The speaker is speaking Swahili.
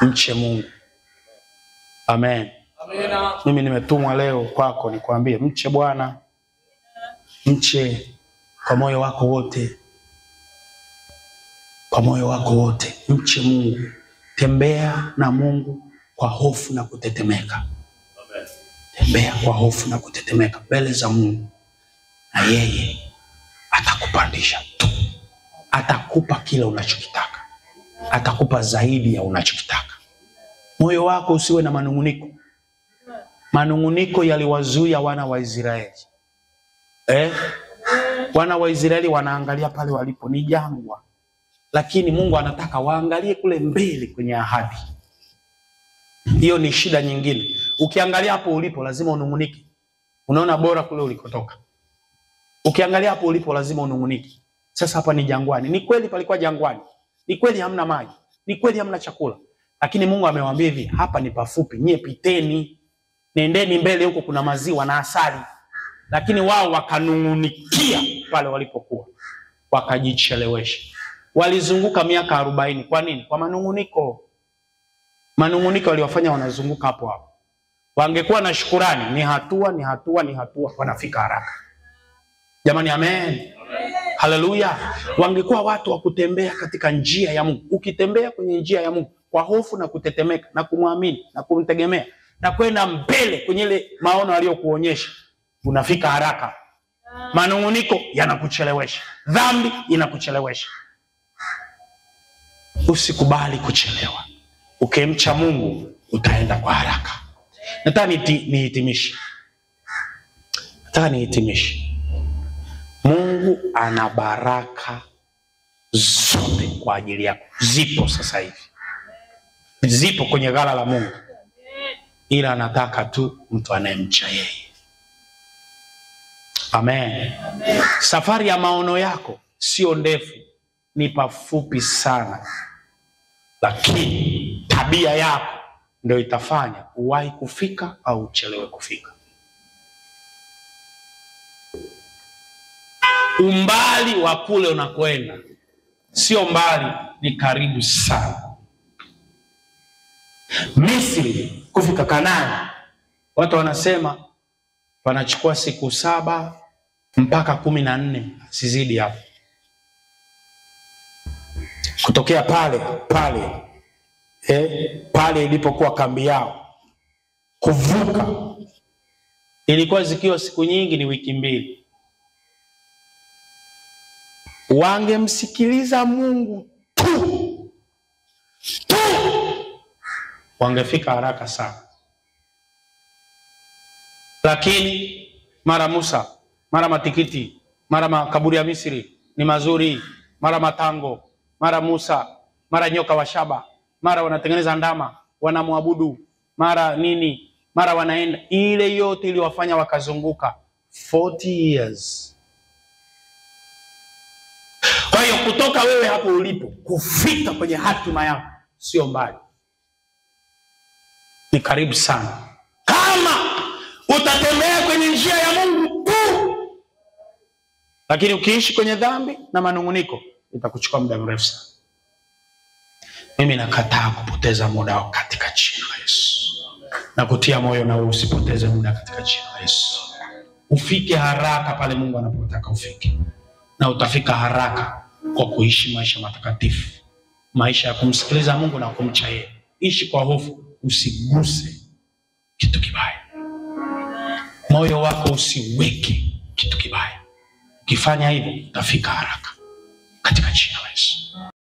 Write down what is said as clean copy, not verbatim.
Mche Mungu. Amen. Amina. Mimi nimetumwa leo kwako nikwambie mche Bwana. Mche kwa moyo wako wote. Kwa moyo wako wote mche Mungu. Tembea na Mungu kwa hofu na kutetemeka. Amen. Tembea kwa hofu na kutetemeka mbele za Mungu, na yeye atakupandisha tu. Atakupa kile unachokitaka. Atakupa zaidi ya unachokitaka. Moyo wako usiwe na manunguniko. Manunguniko yaliwazuia wana wa Israeli. Wana wa Israeli wanaangalia pale walipo ni jangwa. Lakini Mungu anataka waangalie kule mbele kwenye ahadi. Hiyo ni shida nyingine. Ukiangalia hapo ulipo lazima unungunike. Unaona bora kule ulikotoka. Ukiangalia hapo ulipo lazima unungunike. Sasa hapa ni jangwani. Ni kweli palikuwa jangwani. Ni kweli hamna maji. Ni kweli hamna chakula. Lakini Mungu amewaambia hivi, hapa ni pafupi, nyie piteni. Nendeni mbele huko kuna maziwa na asali. Lakini wao wakanungunikia pale walipokuwa. Wakajichelewesha. Walizunguka miaka 40. Kwa nini? Kwa manunguniko. Manunguniko waliwafanya wanazunguka hapo hapo. Wangekuwa na shukurani, ni hatua, ni hatua, ni hatua, wanafika haraka. Jamani, amen. Haleluya. Wangekuwa watu wa kutembea katika njia ya Mungu. Ukitembea kwenye njia ya Mungu kwa hofu na kutetemeka na kumwamini na kumtegemea na kwenda mbele kwenye ile maono aliyokuonyesha, unafika haraka. Manunguniko yanakuchelewesha. Dhambi inakuchelewesha. Usikubali kuchelewa. Ukimcha Mungu utaenda kwa haraka. Nataka nihitimishe. Nataka nihitimishe. Mungu ana baraka zote kwa ajili yako. Zipo sasa hivi. Zipo kwenye ghala la Mungu. Ila anataka tu mtu anayemcha yeye. Amen. Amen. Safari ya maono yako sio ndefu, ni pafupi sana. Lakini tabia yako ndio itafanya uwahi kufika au uchelewe kufika. Umbali wa kule unakoenda sio mbali, ni karibu sana. Misri kufika Kanaani, watu wanasema wanachukua siku 7 mpaka 14, sizidi hapo. Kutokea pale pale pale ilipokuwa kambi yao kuvuka, ilikuwa zikiwa siku nyingi ni wiki 2. Wangemsikiliza Mungu tu tu, wangefika haraka sana. Lakini mara Musa, mara matikiti, mara makaburi ya Misri ni mazuri, mara matango, mara Musa, mara nyoka wa shaba, mara wanatengeneza ndama, wanamwabudu, mara nini, mara wanaenda. Ile yote iliwafanya wakazunguka 40 years. Kwa hiyo kutoka wewe hapo ulipo kufika kwenye hatima yako sio mbali, ni karibu sana. Kama utatembea kwenye njia ya Mungu tu. Lakini ukiishi kwenye dhambi na manunguniko, itakuchukua muda mrefu sana. Mimi nakataa kupoteza muda katika jina la Yesu. Na kutia moyo na usipoteze muda katika jina la Yesu. Ufike haraka pale Mungu anapotaka ufike. Na utafika haraka kwa kuishi maisha matakatifu. Maisha ya kumsikiliza Mungu na kumcha yeye. Ishi kwa hofu, usiguse kitu kibaya. Moyo wako usiweke kitu kibaya. Ukifanya hivyo utafika haraka katika jina la Yesu.